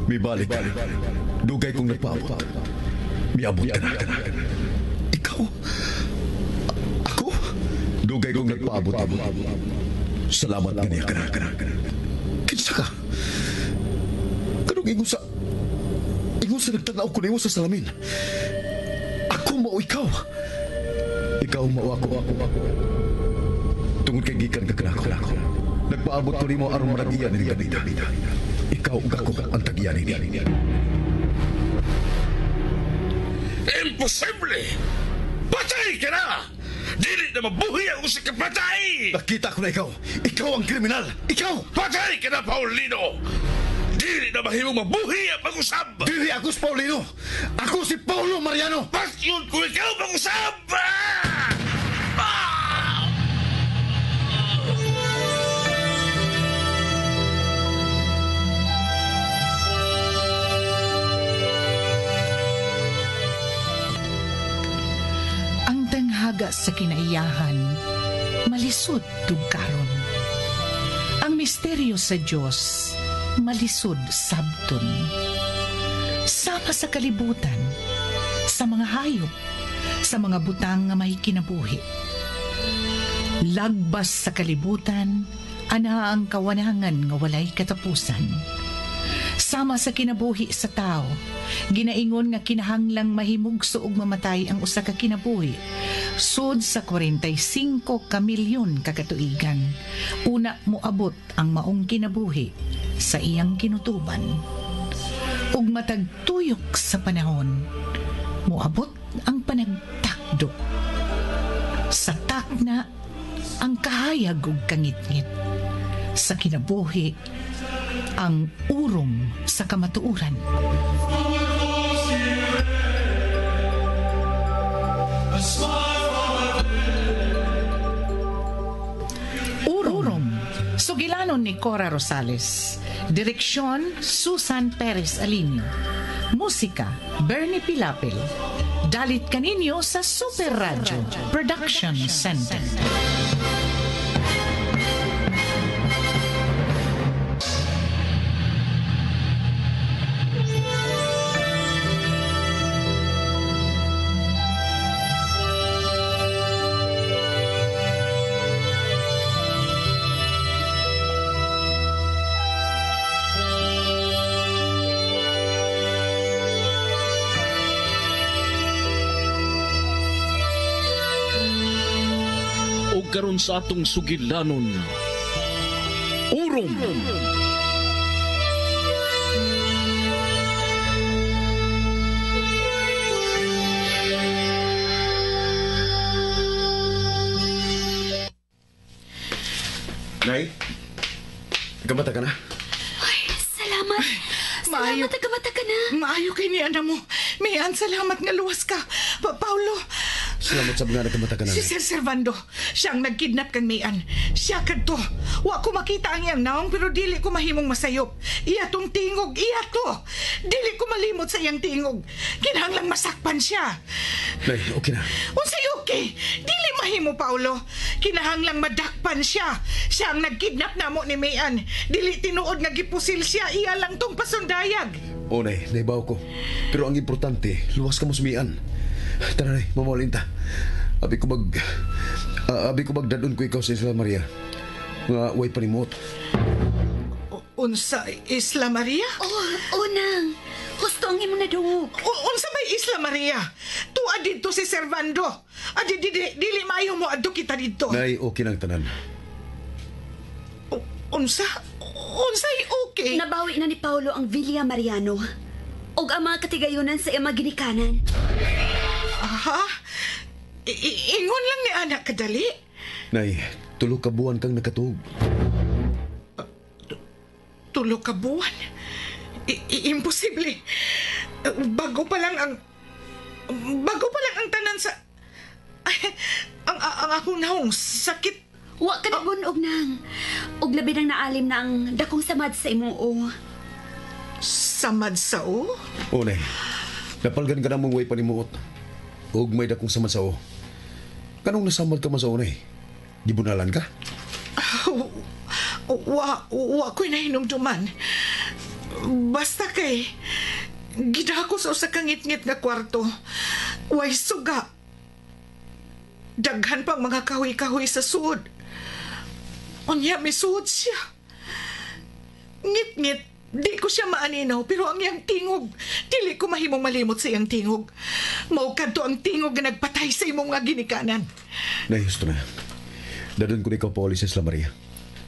Mibalik ka. Dugay kong nagpaabot. Miabot ka na. Ikaw? Ako? Dugay kong nagpaabot. Salamat kaniya ka na. Kinsa ka? Kanong ingon sa... Ingon sa nagtanaw ko nimo sa salamin. Ako mao ikaw. Ikaw mao ako. Tungod kay gikan ka kanako. Nagpaabot ko nimo aron managiya ni Gabita. Ikaw ug ako ang tagiya nini. Imposible! Patay ka na! Dili na mabuhi ang usa ka patay! Nakita ko na ikaw. Ikaw ang kriminal. Ikaw! Patay ka na, Paulino! Dili na mahimong mabuhi ang pag-usab! Dili ako si Paulino. Ako si Paulo Mariano. Pasyon kung ikaw pag-usab! Ah! Ah! Ang tanghaga sa kinaiyahan, malisod tugkaron. Ang misteryo sa Dios, malisod sabton. Sama sa kalibutan, sa mga hayop, sa mga butang nga may kinabuhi. Lagbas sa kalibutan, ana ang kawanangan nga walay katapusan. Sama sa kinabuhi sa tao, ginaingon nga kinahanglang mahimugso og mamatay ang usa ka kinabuhi. Sud sa 45 ka milyon ka katuigan, una moabot ang maong kinabuhi sa iyang kinutuban. Ug matag tuyok sa panahon, moabot ang panagtakdo. Sa takna, ang kahayag ug kangitngit. Sa kinabuhi, ang urom sa kamatuoran. Urom. Sugilanon ni Cora Rosales. Direksyon, Susan Perez Alinio. Musika, Bernie Pilapil. Dalit kaninyo sa Super Radio Production Center. O karon sa atong sugilanon, Urom. Nay, gamata ka na. Ay, salamat. Maayo. Salamat, tagamata ka na. Maayo kay ni ana mo. Mayan, salamat nga luwas ka. Paulo, Salamat sa mga nagkamata ka na. si Sir Servando, siya ang nagkidnap kang Mayan. Siya kadto. Wa ko makita ang iyang naong pero dili ko mahimong masayop. Iya tong tingog, iya to. Dili ko malimot sa iyang tingog. Kinahanglang masakpan siya. Nay, okay na. Unsay okay? Dili mahimo, Paulo. Kinahanglang madakpan siya. Siya ang nagkidnap namo ni Mayan. Dili tinuod nga gipusil siya. Iya lang tong pasundayag. O, Nay, naibaw ko. Pero ang importante, luwas ka mo sumian. Tara, Nay, mamawalin ta. Abi ko mag... abi ko magdadon ko ikaw sa Isla Maria. Nga, way panimot. Unsa Isla Maria? Oh, nang. Husto ang imong nadungog. Unsa may Isla Maria? Tuwa didto si Servando. Adi dili, dili maayo mo adto kita didto. Nay, okay lang tanan. Unsa? Unsay okay? Nabawi na ni Paulo ang Villa Mariano. Ug ang mga katigayunan sa iyang mga ginikanan. Aha. Ingon lang ni anak kadali. Nay, tulo ka buwan kang nakatuog. Tulo ka buwan. Imposible. Bago pa lang ang tanan sa ay, ang akong naong sakit. Wa ka nabunog nang. Ug labi nang naalim na ang dakong samad sa imong o. Samad sa o? O, Nay, napalgan ka na mong way panimuot. Ug may dakong samad sa o. Kanong nasamad ka man sa o, Nay? Gibunalan ka? Wa ko'y nahinumduman. Basta kay gidako sa usa ka ngitngit nga kwarto. Way suga. Daghan pang mga kahoy-kahoy sa suod. Unya misuod siya. Ngit-ngit, di ko siya maaninaw, pero ang iyang tingog, dili ko mahimong malimot sa iyang tingog. Mao kadto ang tingog nga nagpatay sa imong nga ginikanan. Nay, husto na. Dadon ko ikaw pauli sa Isla Maria.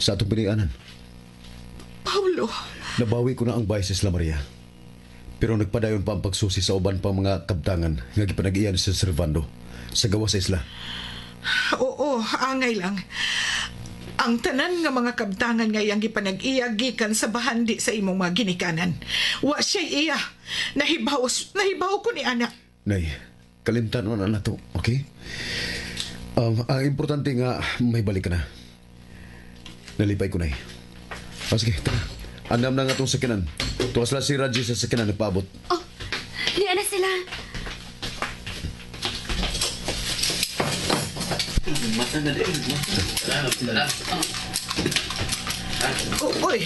Sa atong pinianan. Paulo, Nabawi ko na ang bahay sa Isla Maria. Pero nagpadayon pa ang pagsusi sa uban pang mga kabtangan nga gipanag-iyan sa Servando sa gawas sa isla. Oo, angay lang. Ang tanan nga mga kabtangan nga iyang gipanag-iya gikan sa bahandi sa imong mga ginikanan. Wa siya iya. Nahibaw, nahibaw ko ni anak. Nay, kalimtan na na to, okay? Ang importante nga, may balik ka na. Nalipay ko, Nay. O sige, tara. Andam na nga itong sakinan. Tuwas lang si Raji sa sakinan nagpaabot. Oh, niya na sila. Uy,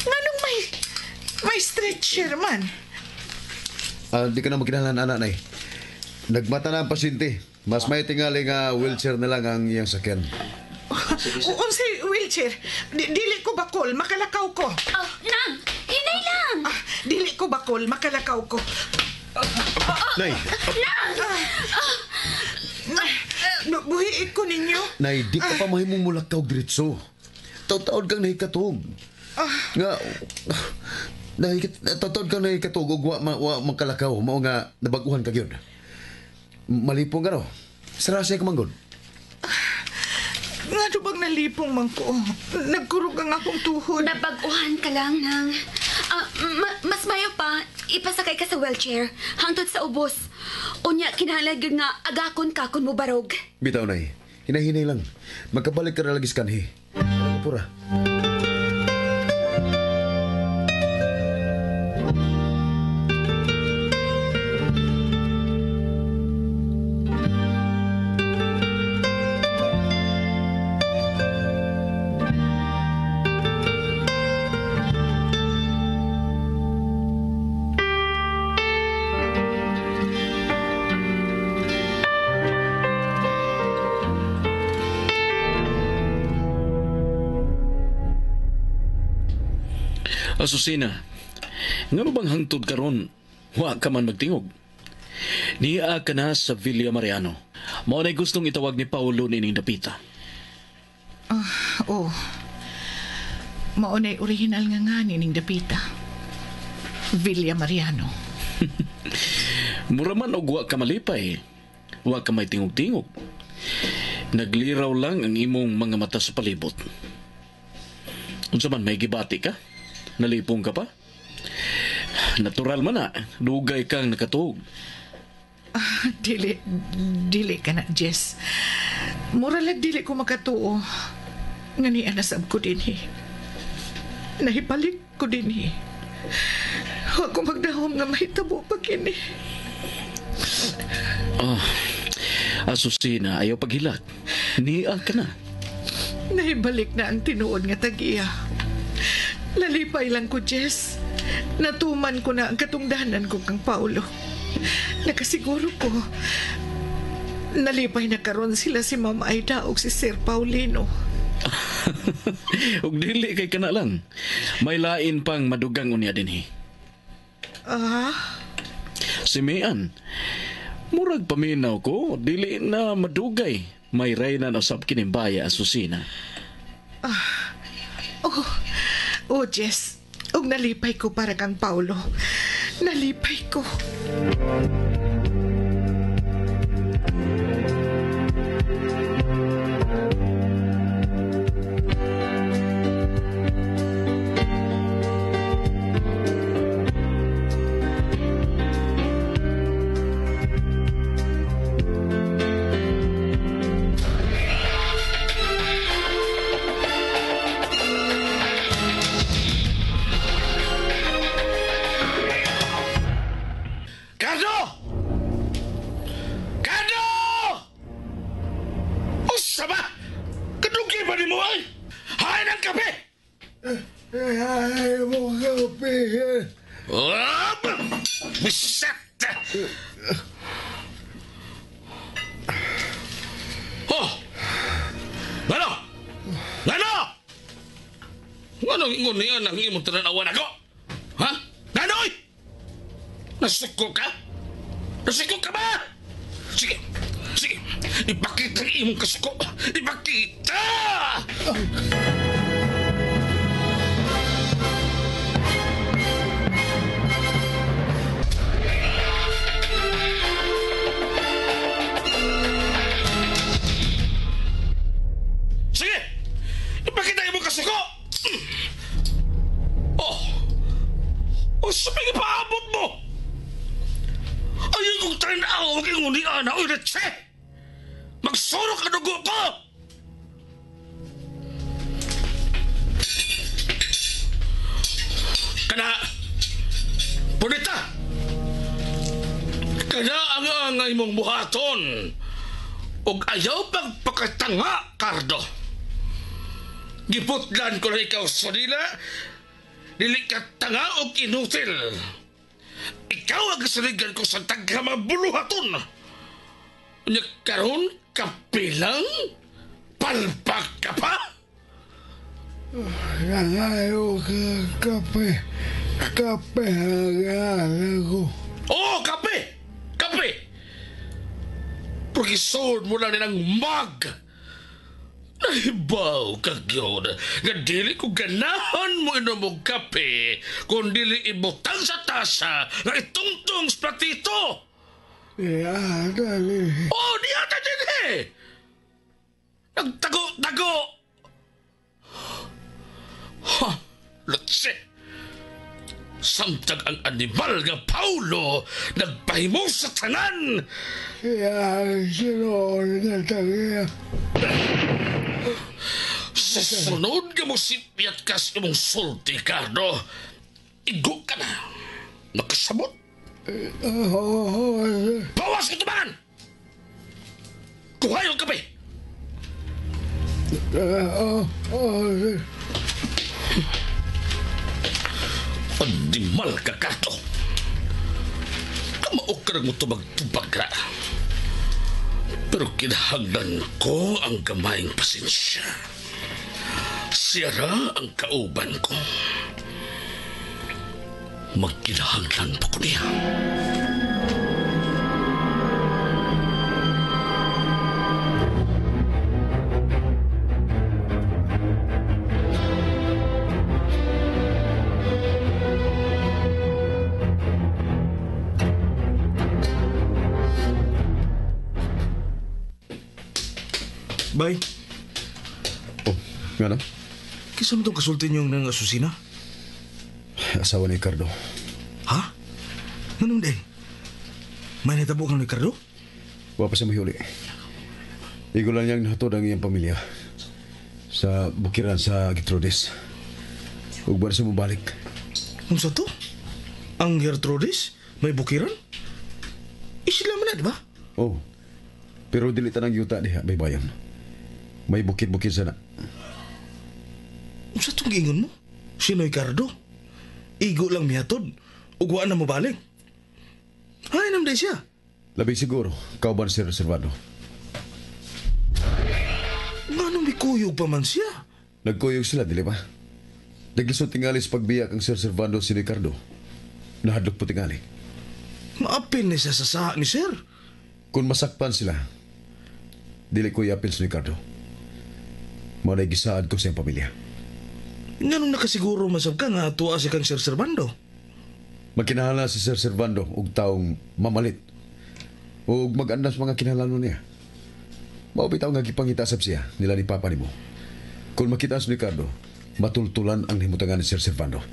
nganong may stretcher man? Di ka na magkinahanglan, anak, Nay. Nagmata na ang pasyente. Mas may tingali nga wheelchair na lang ang iyang sakyan. Unsay wheelchair? Dili ko bakol, makalakaw ko. Oh, nang, hinay lang. Ah, dili ko bakol, makalakaw ko. Nay, Buhiit ko ninyo. Nay, di ka pa mahimong mulakaw diretso. Taod-taod kang nahikatog. Nga, taod-taod kang nahikatog ug wa, wa makalakaw. Mao nga, nabaguhan ka gyud. Malipong ka no? Sarasya ka manggod. Nga bang nalipong man ko? Nagkurog ang akong tuhod. Nabag-uhan ka lang, nang. Mas mayo pa, ipasakay ka sa wheelchair. Hangtod sa ubos. Unya, kinahanglan gyud nga agakon ka kun mo barog. Bitaw, Nay. Hinahinay lang. Magkabalik ka na lagi sa kanhi. Pura. Asusina, ngano bang hangtod karon wa ka man magtingog? Niya ka na sa Villa Mariano. Mao na'y gustong itawag ni Paulo nining dapita. Oh. Mao na'y original nga nga nining dapita. Villa Mariano. Mura man og wa ka malipay. Wa ka may tingog-tingog. Nagliraw lang ang imong mga mata sa palibot. Unsa man may gibati ka? Nalipong ka pa? Natural man na, dugay kang nakatuog. Dili, dili ka na, Jess. Mura lang dili ko makatuo. Nga niya nasab ko dinhi. Nahibalik ko dinhi. Wa ko magdahom nga mahitabo pa kini. Asusina, ayaw paghilak. Niya ka na. Nahibalik na ang tinuod nga tag-iya. Lalipay lang ko, Jess. Natuman ko na ang katungdanan ko kang Paulo. Nakasiguro ko, nalipay na karon sila si Ma'am Aida o si Sir Paulino. Ug dili kay kana lang. May lain pang madugang unya dinhi. Ah, Si Mian, murag paminaw ko, dili na madugay. May reyna na usab kinimbaya, Asusina. Oh, Jess. Ug nalipay ko para kang Paulo. Nalipay ko. Cardo! Cardo! Usa ba? Kadugay ba ni mo ay? Hain ang kape! Ay, mo kape. Up! Biset! Oh! Ngano? Ngano? Ngano ingon niya nang imong tinanawan ako? Ha? Ngano? Nasuko ka? Nasuko ka ba? Sige, sige. Ipakita ang imong kasuko. Ipakita! Sige! Ipakita ang imong kasuko! Oh! Oh, sabi ipaabot mo! Ayaw kong tanaw ang ingon ni Ana, oy, Retche! Magsurok ang dugo ko! Kana! Punita! Kana ang angay mong buhaton! Ug ayaw pagpakatanga, Cardo! Giputlan ko na ikaw sa nila, dili ka tanga og inutil. Ikaw ang kasaligan ko sa tagha mga buluhaton. Nya karon kapilang palpak ka pa? Nangayo ka kape. Kape ang ko. Oo, kape! Kape! Porque mo lang nilang mug. Nahibaw ka gyud nga dili ko ganahan mo inom og kape kung dili ibutang sa tasa nga itungtong sa platito. Yeah, dali. Oh, di ata din eh! Nagtago-tago! Ha, lutse! Samtang ang animal nga Paulo nagpahimo sa tanan! Yeah, sino na tagiya. Sa sunod nga mo sipyat ka sa imong sulti, Cardo, igo ka na. Nakasabot. Bawas ka tubangan! Kuha yung kape! Animal ka, Cardo. Kamao ka mo tubag-tubag ra. Pero kinahanglan ko ang gamayng pasensya. Siya ra ang kauban ko. Magkinahanglan pa ko niya. Bay, Oh, nga na? Kisa mo itong kasulti niyong nang asusina? Asawa ni Ricardo. Ha? Anong day? May natabo kang Ricardo? Wa pa siya mahuli. Igo lang niyang nahatod ang iyang pamilya sa bukiran sa Gertrudes. Ug ba siya mobalik? Unsa to? Ang Gertrudes? May bukiran? Isla man na, di ba? Oh. Pero dili tanang yuta diha, may bayan. May bukid-bukid sana. Unsa tong giingon mo? Si Ricardo? Igo lang mihatod. Ug wa na mobalik. Hay nam day siya. Labi siguro, kauban si Reservado. Nganong mikuyog pa man siya? Nagkuyog sila, dili ba? Naglisod tingali sa pagbiyak ang Sir Servando si Ricardo. Nahadlok po tingali. Maapil ni siya sa saha ni Sir. Kung masakpan sila, dili ko iapil si Ricardo. Mao na gisaad ko sa iyang pamilya. Nganong nakasiguro masab ka nga tuwa si kang Sir Servando? Magkinahala si Sir Servando og taong mamalit ug mag-andas mga kinahanglanon niya. Mao bitaw nga gipangita sab siya nila ni Papa nimo. Kung makita si Ricardo, matultulan ang himutangan ni Sir Servando.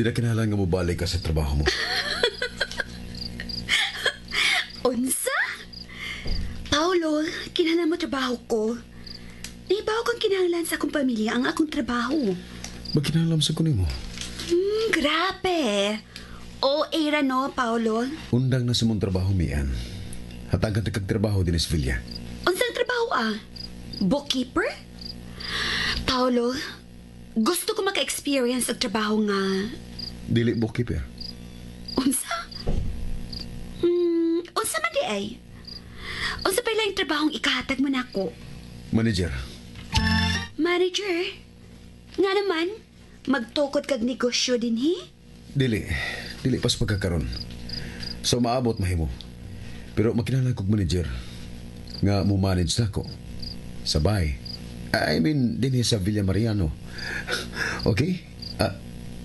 Di na kinahanglan nga mobalik ka sa trabaho mo. Unsa? Paolo, kinahanglan mo trabaho ko. Naibaw kang kinahanglan sa akong pamilya ang akong trabaho. Magkinahanglan sa kunin mo. Grabe. O, era no, Paolo. Undang na sa mong trabaho, Mian. Hatagan ta kag trabaho din sa Villa. Unsang trabaho ah? Bookkeeper? Paolo, gusto ko maka-experience og trabaho nga. Dili bookkeeper. Unsa? Unsa man di ay? Unsa pa ilang trabahong ikahatag mo nako? Manager. Manager? Nga naman, magtukod kag negosyo din hi? Dili. Dili pas pagkakaron. So maabot mahimo. Pero makinahanglan kog manager nga mo manage nako. Sabay. I mean, dinhi sa Villa Mariano. Okay?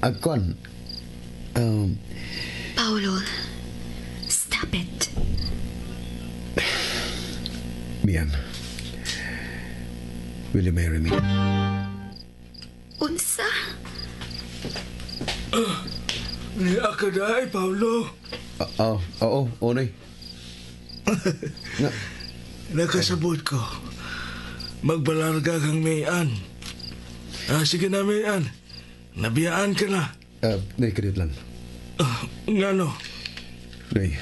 Agkuan. Paolo, stop it. Mian, will you marry me? Unsa? Ni akaday, Paolo. Oo, Onay. Nga, Nakasabot ko. Magbalarga kang Mayan. Sige na, Mayan. Nabiyaan ka na. Nay, kadit lang. Ngano? Nay,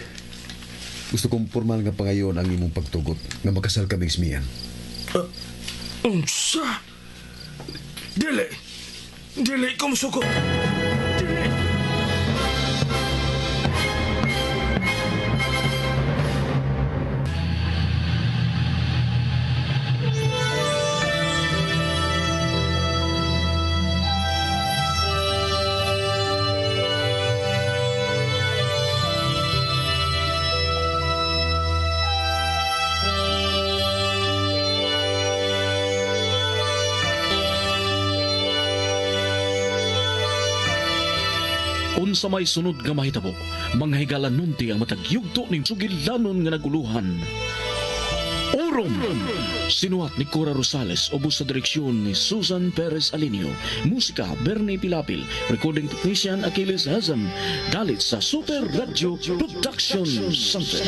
gusto kong formal nga pangayon ang imong pagtugot nga makasal kami sa Mian. Unsa? Dili. Dili ko musuko. Dili. Unsa may sunod nga mahitabo, mga higala nunti ang matag yugto ning sugilanon nga naguluhan. Orom! Sinuhat ni Cora Rosales, ubos sa direksyon ni Susan Perez Alinio. Musika, Bernie Pilapil. Recording technician, Achilles Hazam. Dalit sa Super Radio Production Center.